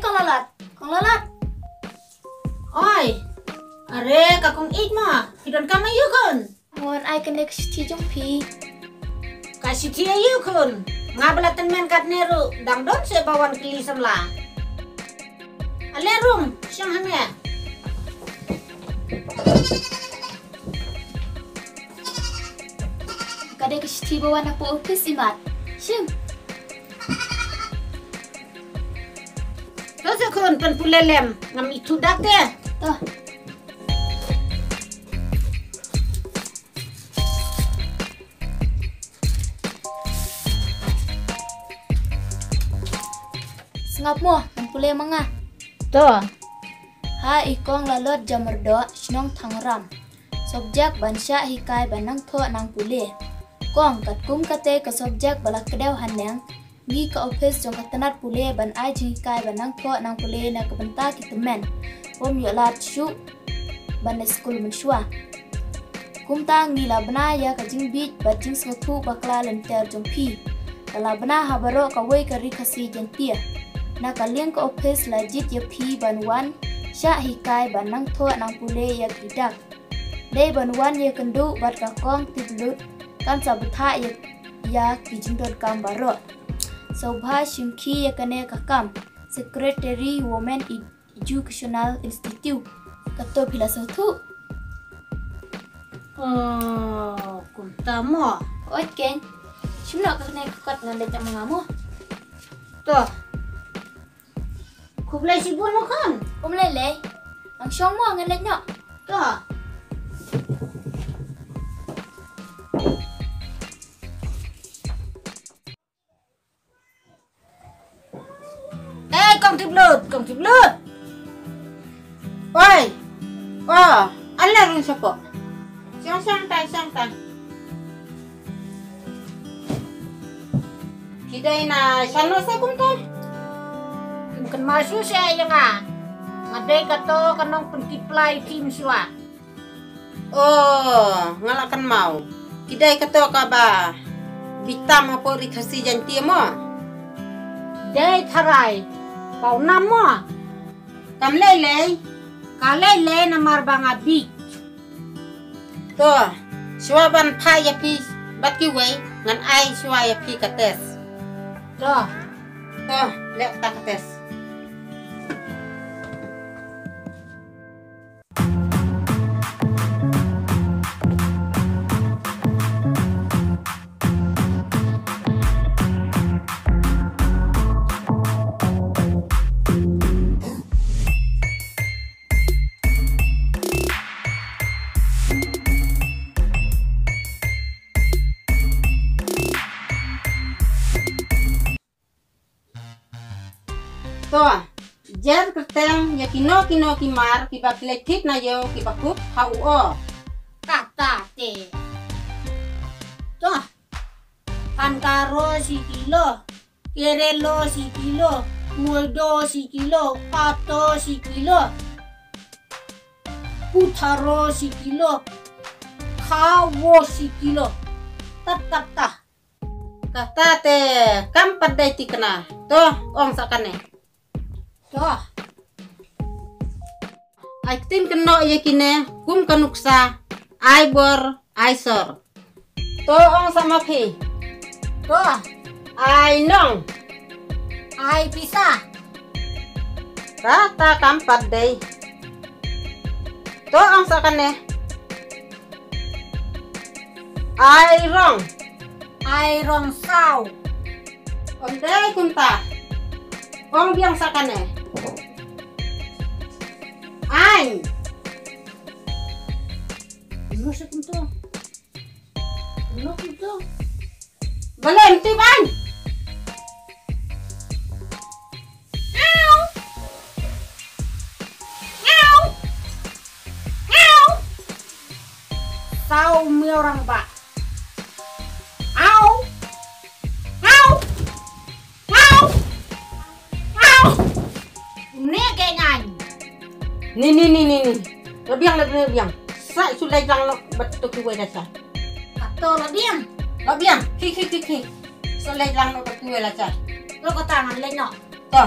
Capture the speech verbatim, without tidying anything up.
Kong Lalot, Kong Lalot. Oi. Are ka kong ïeit ma. Phi don kam aïu khun? Ngan ai kane ka shithi jong phi. Ka shithi aïu khun? Nga ba la tymmen katne ruh dang don seh ba wan kylli samla. Ale rum, shong hangne. Ka dei ka shithi ba wan napoh office i mat. Shim. To seh khun, pynpule lem, ngam ithuh dak te. To. Sngap mo, ngan pule ma nga. To. Ha i Kong Lalot Jamyrdoh, shnong Thangram. Subject ban shah hikai ban nang thoh nang pule. Kong, katkum kata ka subject ba la kdew haneng, ngi ka office jong ka tnat pule ban ai jinghikai ban nang thoh nang pule na ka bynta ki tymmen bym ïoh lad shuh ban leit skul mynshuwa. Kumta ngi la bna ïa ka jingbieit bad jingsngewthuh bakla lynter jong phi. Ka la bna ha baroh kawei ka Ri Khasi Jaiñtia. Na ka liang ka office la jied ïa phi ban wan shah hikai ban nang thoh nang pule ïa ki dak. Dei ban wan ïakynduh bad ka Kong Tiplut, kan sa bthah ïa, ïa ki jingdonkam baroh. Sngewbha shim khie ïa kane ka kam, Secretary Women Ed-, Educational Institute. Kato phi la sngewthuh? Oh, kumta mo. Oi keiñ. Shim noh kane ka kot, ngan leit noh ma nga mo. To. Khublei shibun mo khun. Khublei lei. Ngan shong mo, ngan leit noh. To. Eh, Kong Tiplut, Kong Tiplut. Oi. Oh, ale rung shapoh. Shong shong tai, shong tai. Ki dei na shano sa kumta? Kim kynmaw shuh shuh ïa nga. Nga dei kato ka nongpyntip lai team shuwa. Oh, nga la kynmaw. Ki dei kato kaba bitam hapoh Ri Khasi Jaiñtia mo. Dei tharai. Pawnam mo. Kam lei lei. Ka lei lei namar ba nga bieit. To, shuwa ban phah ïa phi bad kiwei, ngan ai shuwa ïa phi ka test. To. To, leh ta ka test. To, jer kyrteng ïa kino kino ki mar kiba phi leit thied na ïew kiba kut ha u o. Kata te. To, Pankaro shi kilo, Kerelo shi kilo, Moldo shi kilo, Pato shi kilo, Putharo shi kilo, Khawo shi kilo. Tat tat ta. Kata te kam pat dei thikna. To, ong sa kane. To. Ai ktien kynnoh ïa kine kum ka nuksa, ai bor, ai sor. To, ong sa ma phi. To. Ai nong. Ai pisa. Kata kam pat dei. To, ong sa kane. Ai rong. Ai rong saw. Ym dei kumta. Ong biang sa kane. Ai. Ym sa kumta. Ym kumta. Balei ym tip ai? Saw miaw rangbah. Au. Au. Au. Au. Ne ke ngan. Ni, ni, ni, ni, ni. Lo biang, lo biang, lo biang. Sa shu leit lang noh bad to kiwei la sa. Kato lo biang. Lo biang. Ki, ki, ki, ki. Shu leit lang noh bad kiwei la sa. Lo kata ngan leit noh. To.